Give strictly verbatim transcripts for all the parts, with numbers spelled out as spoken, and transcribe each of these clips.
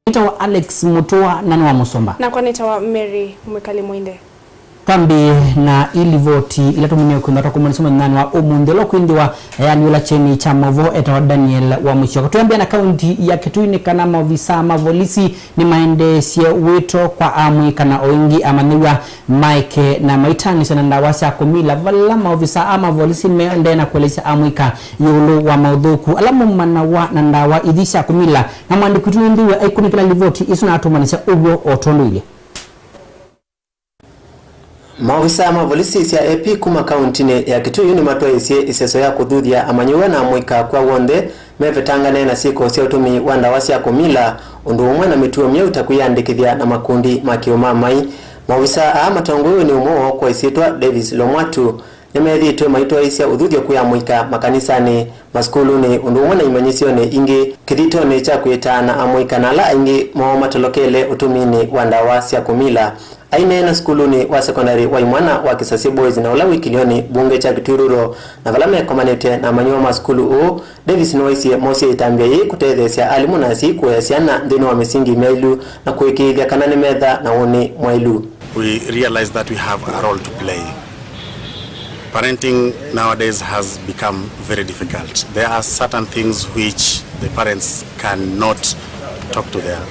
Nĩtawa Alex Mũtũa na nĩ wa Mũsomba. Nakwa nĩtawa Mary Mwĩkali Mwinde. Twambĩĩe na ii livoti ila tũmanyie kwĩthĩwa twakumanisya mũthenyanĩ wa ũmũnthĩ, ũla kwĩthĩwa ayani ũla kyeni kya maũvoo etawa Daniel wa Mũsyoka. Twĩambĩa na kaunti ya Kitui nĩ kana maovisaa ma volisi nĩmaendeesye wĩto kwa amũika na o ĩngĩ amanyĩw'a maeke na maitaanĩsya na ndawa sya kũmila, vala maovisaa aa ma volisi maendee na kũelesya amũika ĩũlũ wa maũthũku ala maumanawa na ndawa ithi sya kũmila, na mũandĩki witũ nĩnthĩwe aikũnĩkĩla livoti ĩsu na atũmanyĩsya ũw'o o tondũ ilye. Maovisaa ma volisi sya A P kuma kauntinĩ ya Kitui nĩmatwaĩĩsye ĩseso ya kũthuthya amanyĩw'a na amũika kwa w'onthe mevetangane na syĩko sya ũtũmĩi wa ndawa sya kũmila, ũndũ ũmwe na mĩtuo myeũ ta kwĩyandĩkĩthya na makundi ma kĩũmamai. Maovisaa aa matongoew'e nĩ ũmwe woo kwa ĩsyĩtwa Davis Lomwatu, nĩmethĩĩtwe maitwaĩĩsya ũthuthyo kwĩ amũika makanisanĩ, masukulunĩ, ũndũ ũmwe na imanyĩsyonĩ ingĩ, kĩthitonĩ kya kwĩtaana amũika na ala aingĩ moo matolokele ũtũmĩnĩ wa ndawa sya kũmila. Aineena sukulunĩ wa sekondalĩ wa imwana wa Kisasye Boys na ũla wĩ kĩlĩonĩ mbunge kya Kitui Rural, na vala mekomanĩte na amanyĩw'a ma sukulu ũũ, Davis nĩwaisye moosie ĩtambya yĩĩ kũtetheesya alimũ na asyai kũea syana nthĩnĩ wa mĩsingi myaĩlu na kũĩkĩĩthya kana nĩmetha na woni mwaĩlu. We realize that we have a role to play. Parenting nowadays has become very difficult. There are certain things which the parents cannot talk to their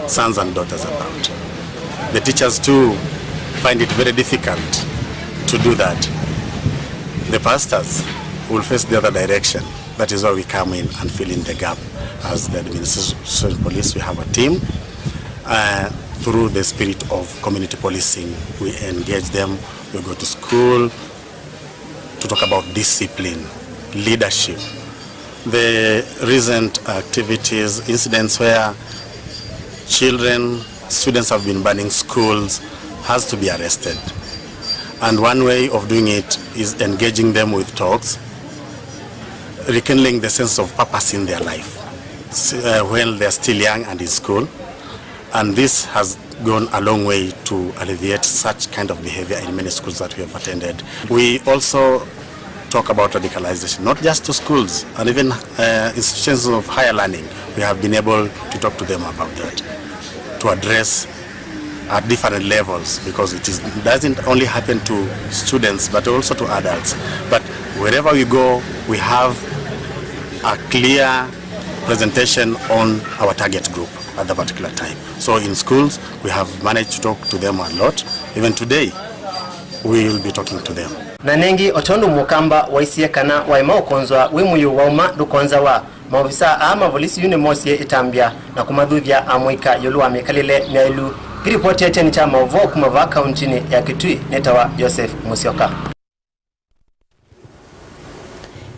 sons and daughters about. The teachers too find it very difficult to do that. The pastors will face the other direction. That is why we come in and fill in the gap. As the administration police, we have a team. Uh, through the spirit of community policing, we engage them. We go to school to talk about discipline, leadership. The recent activities, incidents where children, students have been burning schools has to be arrested. And one way of doing it is engaging them with talks, rekindling the sense of purpose in their life, s- uh, when they're still young and in school. And this has gone a long way to alleviate such kind of behavior in many schools that we have attended. We also talk about radicalization, not just to schools and even uh, institutions of higher learning. We have been able to talk to them about that, to address at different levels, because it is, doesn't only happen to students but also to adults. But wherever we go, we have a clear presentation on our target group at the particular time. So in schools, we have managed to talk to them a lot. Even today, we will be talking to them. Na nĩngĩ, o tondũ Mũkamba waisye kana waĩma ũkonzwa wĩ mũyũ wauma ndũkonzawa, maovisaa aa ma volisi yu nĩmoosie ĩtambya na kũmathuthya amũika ĩũlũ wa mĩkalĩle myaĩlu. Ngĩlipotia kyeni kya maũvoo kuma vaa kauntinĩ ya Kitui, nĩtawa Joseph Mũsyoka.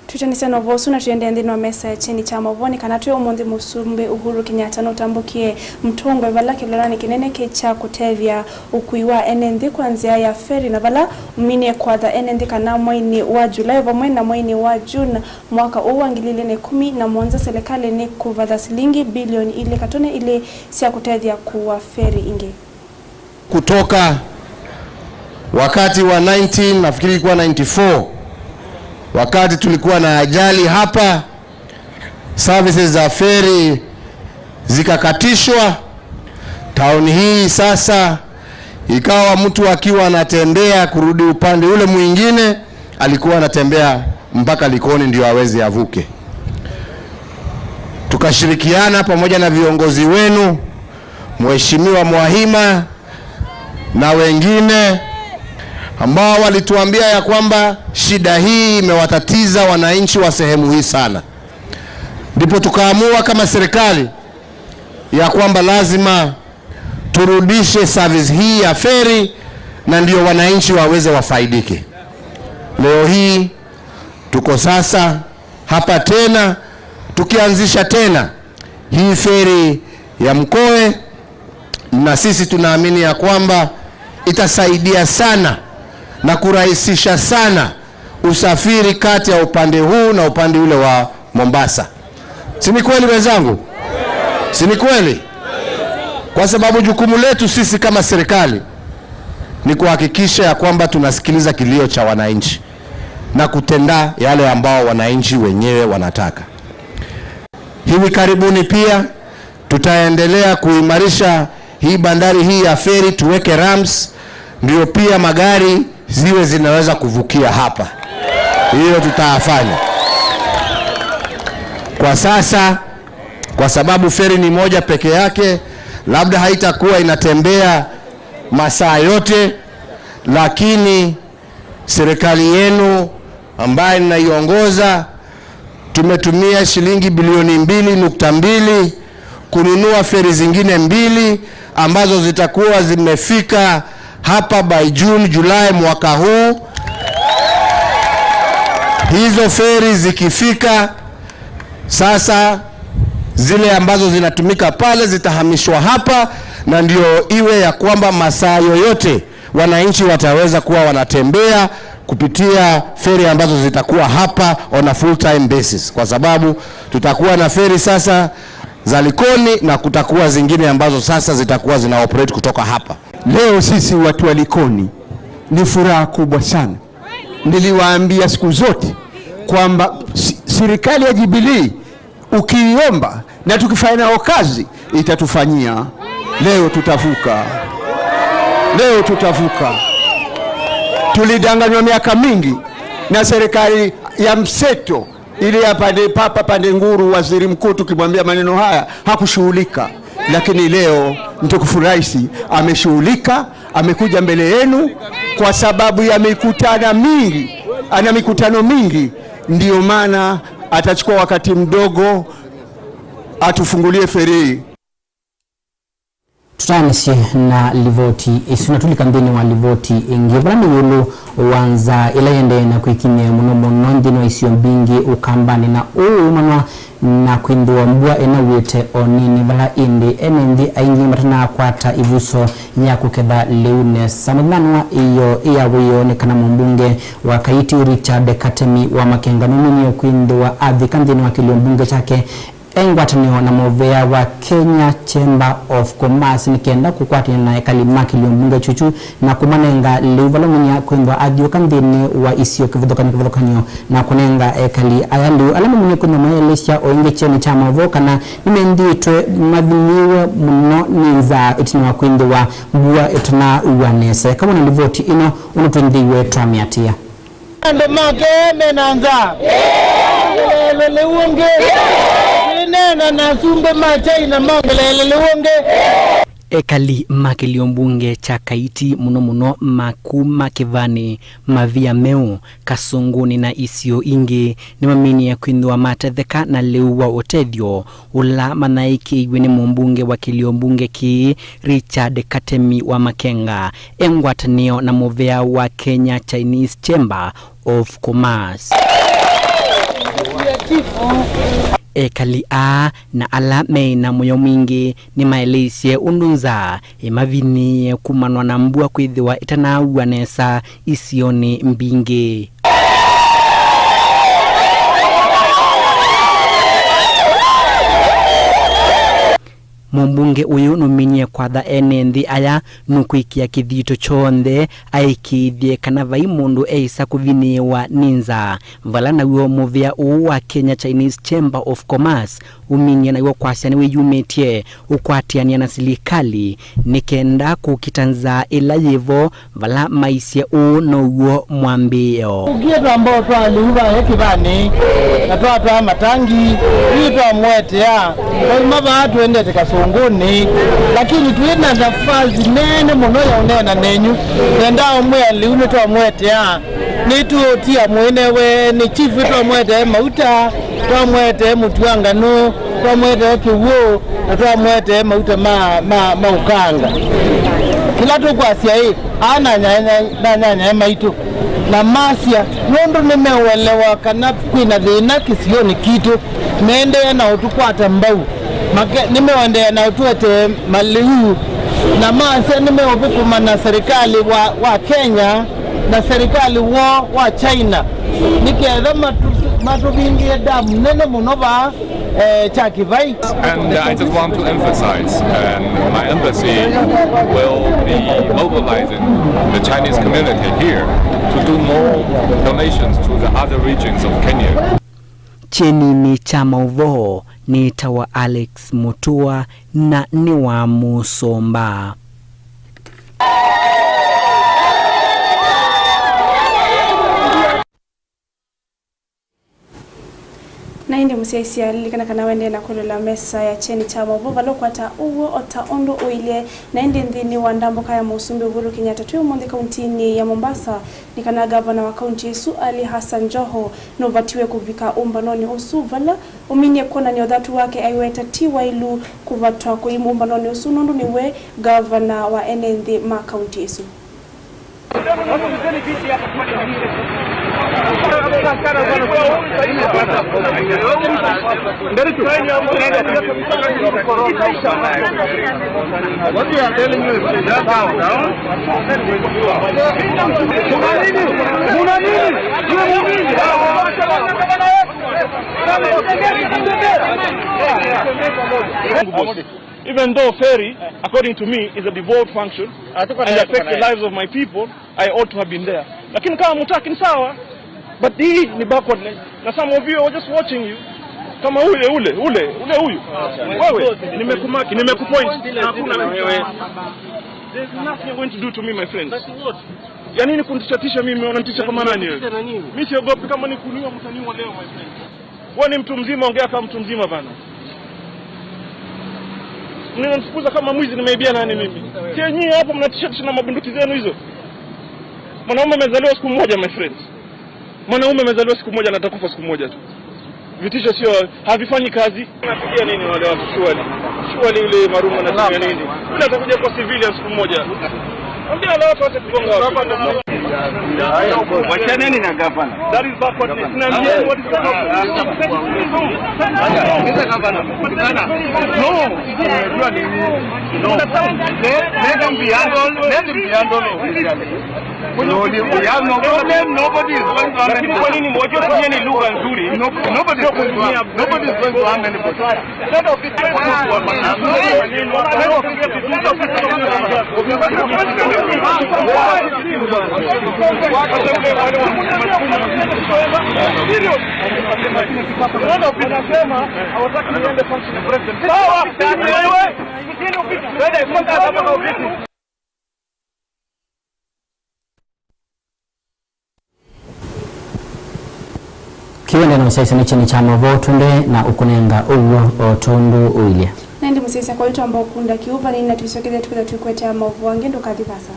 Twĩtanĩsya na ũvoo ũsu na tũendee nthĩnĩ wa mesa ya kyeni kya maũvoo nĩ kana twĩ ũmũnthĩ Mũsumbĩ Uhuru Kenyatta nũtambũkie mũtũngwe vala kĩlĩonanĩ kĩnene kĩ kya kũtethya ũkui wa ene nthĩ kwa nzĩa ya ferry, na vala ũminie kwatha ene nthĩ kana mweinĩ wa July vamwe na mweinĩ wa June mwaka ũũ wa ngili ilĩ na ĩkũmi na mũonza, selekalĩ nĩ kũvatha silingi bilioni ilĩ katone ilĩ sya kũtethya kũa ferry ingĩ. Kutoka wakati wa nineteen, nafikiri ilikuwa ninety-four, wakati tulikuwa na ajali hapa, services za ferry zikakatishwa. Tauni hii sasa ikawa mtu akiwa anatembea kurudi upande ule mwingine, alikuwa anatembea mpaka Likoni ndio aweze avuke. Tukashirikiana pamoja na viongozi wenu, Mheshimiwa Mwahima na wengine ambao walituambia ya kwamba shida hii imewatatiza wananchi wa sehemu hii sana. Ndipo tukaamua kama serikali ya kwamba lazima turudishe service hii ya ferry na ndio wananchi waweze wafaidike. Leo hii tuko sasa hapa tena tukianzisha tena hii ferry ya Mkoe, na sisi tunaamini ya kwamba itasaidia sana na kurahisisha sana usafiri kati ya upande huu na upande ule wa Mombasa. Si ni kweli wenzangu? Si ni kweli? Kwa sababu jukumu letu sisi kama serikali ni kuhakikisha ya kwamba tunasikiliza kilio cha wananchi na kutenda yale ambao wananchi wenyewe wanataka. Hivi karibuni pia Tutaendelea kuimarisha hii bandari hii ya feri, tuweke ramps, ndio pia magari ziwe zinaweza kuvukia hapa. Hiyo tutafanya. Kwa sasa, kwa sababu feri ni moja peke yake, labda haitakuwa inatembea masaa yote, lakini serikali yenu ambaye ninaiongoza, tumetumia shilingi bilioni mbili nukta mbili kununua feri zingine mbili ambazo zitakuwa zimefika hapa by June, July mwaka huu. Hizo feri zikifika, sasa zile ambazo zinatumika pale zitahamishwa hapa, na ndio iwe ya kwamba masaa yoyote wananchi wataweza kuwa wanatembea kupitia feri ambazo zitakuwa hapa on a full time basis, kwa sababu tutakuwa na feri sasa za Likoni na kutakuwa zingine ambazo sasa zitakuwa zina operate kutoka hapa. Leo sisi watu wa Likoni ni furaha kubwa sana. Niliwaambia siku zote kwamba si-, serikali ya Jubilee ukiiomba na tukifanya nayo kazi, itatufanyia. Leo tutavuka. Leo tutavuka. Tulidanganywa miaka mingi na serikali ya mseto ile ya Pande Papa Pande Nguru, waziri mkuu, tukimwambia maneno haya, hakushughulika. Lakini leo mtukufu rais ameshughulika, amekuja mbele yenu kwa sababu ya mikutano mingi, ana mikutano mingi, ndio maana atachukua wakati mdogo atufungulie feri. Tũtaanĩsye na livoti ĩsu, na tũlika nthĩnĩ wa livoti ĩngĩ, vala nĩ ĩũlũ wa nzaa ĩla ĩendee na kwĩkinyĩa mũno mũno nthĩnĩ wa isio mbingĩ Ũkambanĩ, na ũu umanwa na kwĩthĩwa mbua ĩnauĩte o nini, vala ĩndĩ ene nthĩ aingĩ matanakwata ĩvuso ya kũketha lĩu nesa. Mũthenya wa ĩyo ĩyaw'o yĩonekana, mũmbunge wa Kaiti Richard Katemi wa Makenga nũminie kwĩthĩwa avika nthĩnĩ wa kĩlio mbunge kyake e ngwatanĩo na mũvea wa Kenya Chamber of Commerce nĩ kenda kũkwatany'a na ekali ma kĩlio mbunge kyũkyu na kũmanenga lĩu vala ũminie kwĩthĩwa athiũka nthĩnĩ wa isio kĩvathũkany'o kĩvathũkany'o na kũnenga ekali aya lĩu. Ala maumie kwĩthĩwa mayaelesya o ĩngĩ kyeonĩ kya maũvoo kana nĩmenthĩĩtwe mathĩnĩwe mũno nĩ nzaa ĩtina wa kwĩthĩwa mbua ĩtanaua nesa. Eka wone livoti ĩno ũndũ twĩnthĩiwe twamĩatĩĩa. Andũ make me na nzaa. Ongelele lĩu ũngĩ. Twĩneena na asumbĩ ma China mongeleele lĩu ũngĩ. Ekali ma kĩlio mbunge kya Kaiti, mũno mũno ma kuma Kĩvani, Mavia Meũ, Kasũngũnĩ na isio ingĩ, nĩmaminie kwĩthĩwa matetheka na lĩu wa ũtethyo ũla manyaĩĩkĩiw'e nĩ mũmbunge wa kĩlio mbunge kĩĩ, Richard Katemi wa Makenga, e ngwatanĩo na mũvea wa Kenya Chinese Chamber of Commerce. Ekali aa na ala meĩ na mũyo mwingĩ nĩmaeleisye ũndũ nzaa ĩmavinĩĩe kumanwa na mbua kwĩthĩwa ĩtanaua nesa isionĩ mbingĩ. Mũmbunge ũyũ nũminie kwatha ene nthĩ aya nũkwĩkĩa kĩthito kyonthe aĩkĩĩthye kana vai mũndũ eĩsa kũvinĩĩwa nĩ nzaa, vala naw'o mũvĩa ũũ wa Kenya Chinese Chamber of Commerce ũminie naw'o kwasya nĩwĩyumĩtye ũkwatĩanĩa na silikalĩ nĩ kenda kũkita nzaa ĩla yĩ vo, vala maisye ũũ now'o mwambĩĩo. Ũkie twamba ũtwaa lĩu vaĩ Kĩvani, na twatwaa matangi, yu twamũetea, twauma vaa tũendete Kasũngũnĩ, lakini twĩ na nafasi nene mũno ya ũneena nenyu. Nendaa ũmwĩa lĩu nĩtwamũetea, nĩtũũtia mũĩnewe nĩ chief, twamũetee mauta, twamũetee mũtu wa nganũ, twamũetee kĩw'ũ, na twamũetee mauta ma, ma, ma ũkanga. Kĩla tũkwasya ĩ, aa na nyanya, na nyanyae maitũ, na masya, nũndũ nĩmeũelewa kana kwĩ na thĩna kĩsionĩ kitũ, meendeea na ũtũkwata mbau. Make-, nĩmeũendeea na ũtũetee malĩu, na masya nĩmeũthũkũma na serikali wa, wa Kenya na serikali woo wa China, nĩ ketha matu-, matũvingĩe damu nene mũno vaa, eh, kya Kĩvai. And, uh, I just want to emphasize, um, my embassy will be mobilizing the Chinese community here to do more donations to the other regions of Kenya. Kyeninĩ kya maũvoo, nĩtawa Alex Mutua na nĩ wa Mũsomba. Na ĩndĩ mũsyaĩĩsya, lilikana kana wendee na kwĩloela mesa ya kyeni kya maũvoo vala ũkwata ũw'o o ta ũndũ ũilye. Na ĩndĩ nthĩnĩ wa ndambũka ya Mũsumbĩ Uhuru Kenyatta twĩ ũmũnthĩ kauntinĩ ya Mombasa, nĩ kana ngavana wa kaunti ĩsu Ali Hassan Joho nũvatiwe kũvika ũmbanonĩ ũsu, vala ũminie kwonany'a ũthatu wake aiweta ti wailu kũvatwa kũi ũmbanonĩ ũsu nũndũ nĩwe ngavana wa ene nthĩ ma kaunti ĩsu. What we are telling you is to just calm down. Even though ferry, according to me, is a devolved function and affects the lives of my people, I ought to have been there. Lakini kama mutaki ni sawa, but hii ni backwardness. Na some of you are just watching you. Kama ule, ule, ule, ule huyu. Wewe, nimekumaki, nimekupoint. Hakuna wewe. There's nothing you're going to do to me, my friends. Ya nini kunitishatisha mimi? Unanitisha kama nani wewe? Mimi siogopi, kama ni kuniua, mtaniua leo, my friends. Wewe ni mtu mzima, ongea kama mtu mzima bana. Mnanifukuza kama mwizi, nimeibia nani mimi? Kenyi hapo mnatishatisha na mabunduki zenu hizo. Mwanaume amezaliwa siku moja, my friends. Mwanaume amezaliwa siku moja na atakufa siku moja tu. Vitisho sio, havifanyi kazi. Unapigia nini wale watu shuali? Shuali yule Maruma anatumia nini? Yule atakuja kwa civilian siku moja. Ambia wale watu wache kugonga watu. Wachaneni na gavana. That is backwardness. Niambieni what is going on. Mister Governor, no. Unajua nini? No. Let, let them be handled. Let them be handled officially. No, we have no problem. Nobody is going to harm anybody. Lakini kwa nini mmoja tumie ni lugha nzuri? No, nobody is going to harm, nobody is going to harm anybody. Sawa. Kĩwende na ũsyaĩĩsya nĩ kyeni kya mavoo twende na ũkũnenga ũw'o o tondũ ũilye. Na ĩndĩ mũsyaĩĩsya kwa wĩtũ amba ũkunda kĩu vanini na tũisyokethya twĩtha twĩkwetea maũvoo angĩ ndũkathi vasa.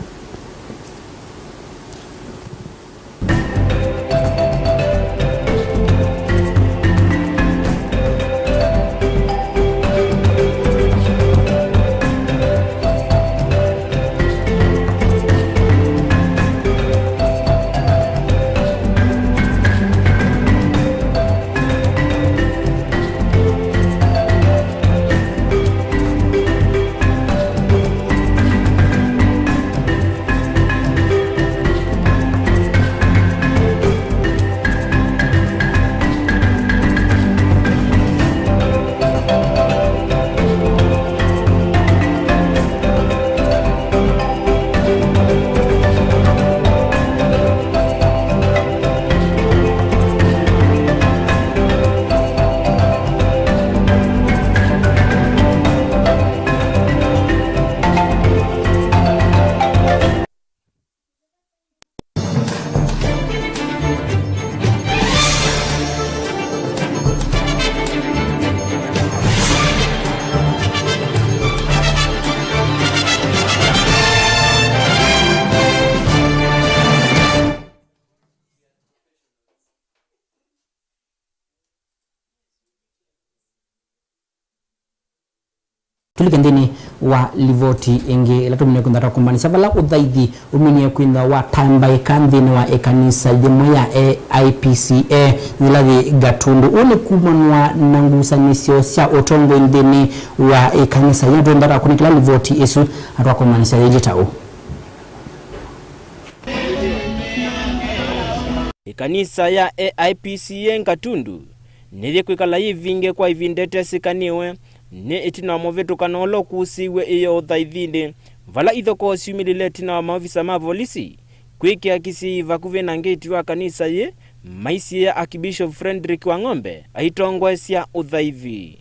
Tũlike nthĩnĩ wa livoti ĩngĩ ĩla tũminie kwĩthwa twakombanĩsya vala ũthaithi ũminie kwĩthwa watambaĩka nthĩnĩ wa ĩkanisa yĩmwe ya A I P C A yĩla yĩ Gatundu. Ũũ nĩ kumanwa na ngusanĩsyo sya ũtongoi nthĩnĩ wa ĩkanisa yĩla twĩthwa twakũnĩkĩla livoti ĩsu na twakombanĩsya yĩilyĩ ta ũũ. Ĩkanisa ya A I P C A Gatundu nĩyĩkwĩkala yĩvinge kwa ĩvinda ĩtesĩkanĩwe nĩ ĩtina wa mũvĩtũkano ũla ũkusiw'e ĩyo ũthaithinĩ, vala ithokoo syumĩlile ĩtina wa maovisa ma volisi kwĩkĩa kĩsii vakuvĩ na ngĩti wa kanisa yĩ maisiĩa Archbishop Frederick Wang'ombe aitongoesya ũthaithi.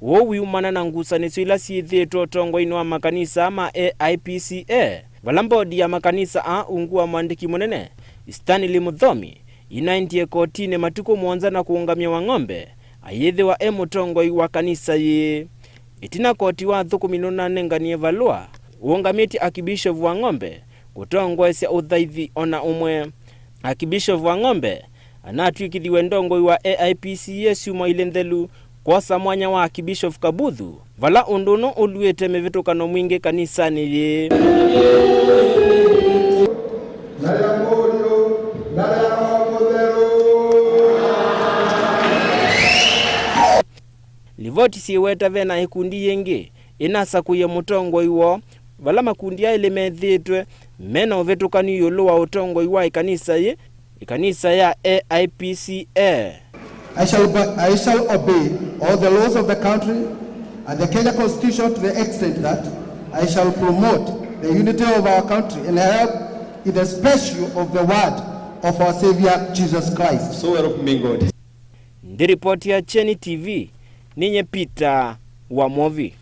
Ũu wiumana na ngusanĩsyo ila syĩthĩĩtwe ũtongoinĩ wa makanisa ma A I P C A, vala mbodi ya makanisa aa ungu wa mwandĩki mũnene Stanley Mũthomi inaendie kotinĩ matukũ mũonza na kũũngamya Wang'ombe ayĩthĩwa e mũtongoi wa kanisa yĩĩ. Ĩtina koti wa athũkũmi nũnanenganie valũa ũũngamĩtye Archbishop Wang'ombe kũtongoesya ũthaithi o na ũmwe. Archbishop Wang'ombe anatw'ĩkĩthiw'e ndongoi wa A I P C A syumwa ilĩ nthelu kwosa mwanya wa Archbishop Kabuthu, vala ũndũ ũno ũluĩte mĩvĩtũkano mwingĩ kanisanĩ yĩĩ. Livoti syĩweta ve na ĩkundi yĩngĩ ĩnasakũie mũtongoi woo, vala makundi elĩ methĩĩtwe me na ũvĩtũkanu ĩũlũ wa ũtongoi wa ĩkanisa yĩ, ĩkanisa ya A I P C A. I shall, I shall obey all the laws of the country and the Kenya Constitution to the extent that I shall promote the unity of our country and help in the special of the word of our Savior Jesus Christ. So help me God. Ndi ripoti ya Kyeni T V, ninye Peter wa Mwovi.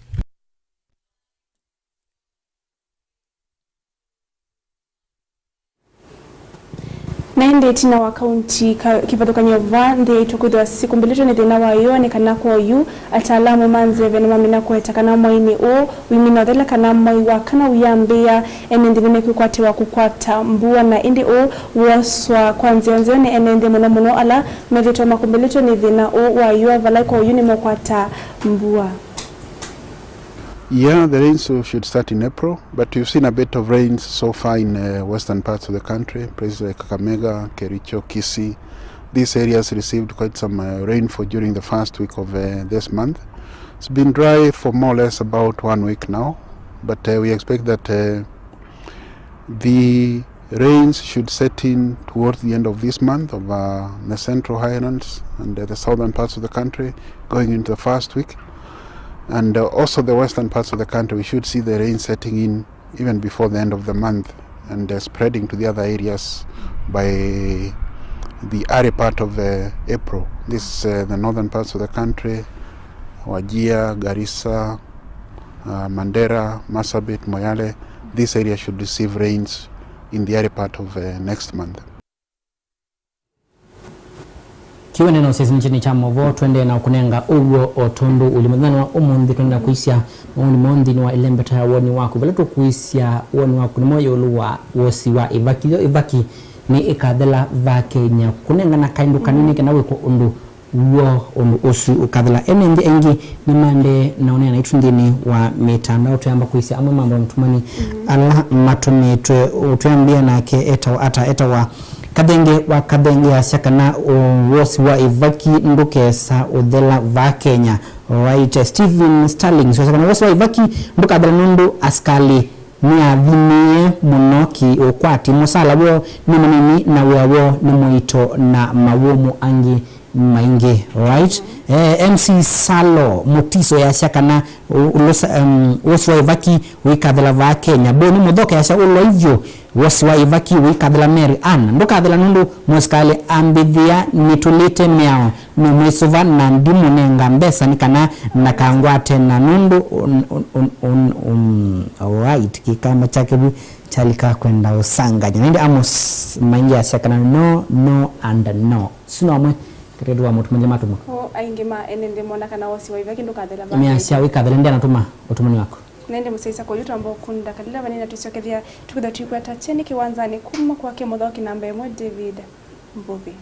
Na ĩndĩ ĩtina wa kaunti ka-, kĩvathũkany'o vaa nthĩ yaitũ kwĩthĩwa syĩkumbĩlĩtwe nĩ thĩna wa ĩoo, nĩ kana kwa oyu ataalamu ma nzeve nĩmamina kũweta kana mweinĩ ũũ wĩmina ũthela kana mwei wa kana ũyambĩĩa, ene nthĩ nĩmekwĩkwatĩwa kũkwata mbua, na ĩndĩ ũũ woswa kwa nzĩa nzeo nĩ ene nthĩ, mũno mũno ala methĩĩtwe makumbĩlĩtwe nĩ thĩna ũũ wa ĩoo, vala kwa oyu nĩmeũkwata mbua. Yeah, the rains should start in April, but we've seen a bit of rains so far in, uh, western parts of the country, places like Kakamega, Kericho, Kisii. These areas received quite some, uh, rainfall during the first week of, uh, this month. It's been dry for more or less about one week now, but, uh, we expect that, uh, the rains should set in towards the end of this month of, uh, the Central Highlands and, uh, the southern parts of the country going into the first week. And, uh, also the western parts of the country, we should see the rain setting in even before the end of the month and, uh, spreading to the other areas by the early part of, uh, April. This, uh, the northern parts of the country, Wajir, Garissa, uh, Mandera, Marsabit, Moyale, this area should receive rains in the early part of, uh, next month. Kĩu nĩ na ũsesi nĩ kya movoo, tũendee na kũnenga ũw'o o tondũ ũlĩ mũthenya wa ũmũnthĩ. Tũendee na kũisya maoni moo nthĩnĩ wa ĩlembeta ya woni waku, vala tũkũisya woni waku nĩmo ĩũlũ wa wosi wa ĩvaki. Yo ĩvaki nĩ ĩkathela vaa Kenya, kũnengana kaĩndũ kanini kana wĩkwa ũndũ w'o ũndũ ũsu ũkathela. Ene nthĩ aingĩ nĩmaendee na ũneena naitũ nthĩnĩ wa mĩtandao. Tũyamba kũisya amwe ma andũ matũmani ala matũmĩtwe. Tũyambĩĩa nake etawa ata? Etawa Kathenge wa Kathenge asya kana, ũ, wosi wa ĩvaki ndũkesa ũthela vaa Kenya. Right, Stephen Starling asya kana wosi wa ĩvaki ndũkathela nũndũ asikalĩ nĩathimĩĩe mũno kĩ-ũkwati. Mũsala woo nĩ mũnini na wĩa woo nĩ mũito na mawũmũ angĩ maingĩ, right? Eh, M C Salo Mutiso yasya kana u-, ulosa, em, wosi wa ĩvaki ũikathela vaa Kenya. Boni Mũthoke yasya ũlwa ivyu, wosi wa ĩvaki ũikathela Mary Ann. Ndũkathela nũndũ mũsikalĩ ambĩthĩa nĩtũlĩte mĩao. Nũmwĩsũva na ndimũnenga mbesa nĩ kana ndakangwate na nũndũ un-, un-, un-, un-, un-, alright, kĩkamba kyake vu kyalika kwenda ũsangany'a. Na ĩndĩ Amos Maingi asya kana no, no, and no. Sino amwe katikati wa motũmani matũmwa. O aingĩ ma ene nthĩ mona kana wosi wa ĩvaki ndũkathela vaa. Measya wĩkathela ndi anatũma ũtũmani waku. Na ĩndĩ mũsyaĩĩsya kwa yu twamba ũkunda kalila vanini na tũsyokethya tũkwĩthwa tũikwata kyeni kĩwanzanĩ kuma kwake mũthoki namba ĩmwe David Mbuvi.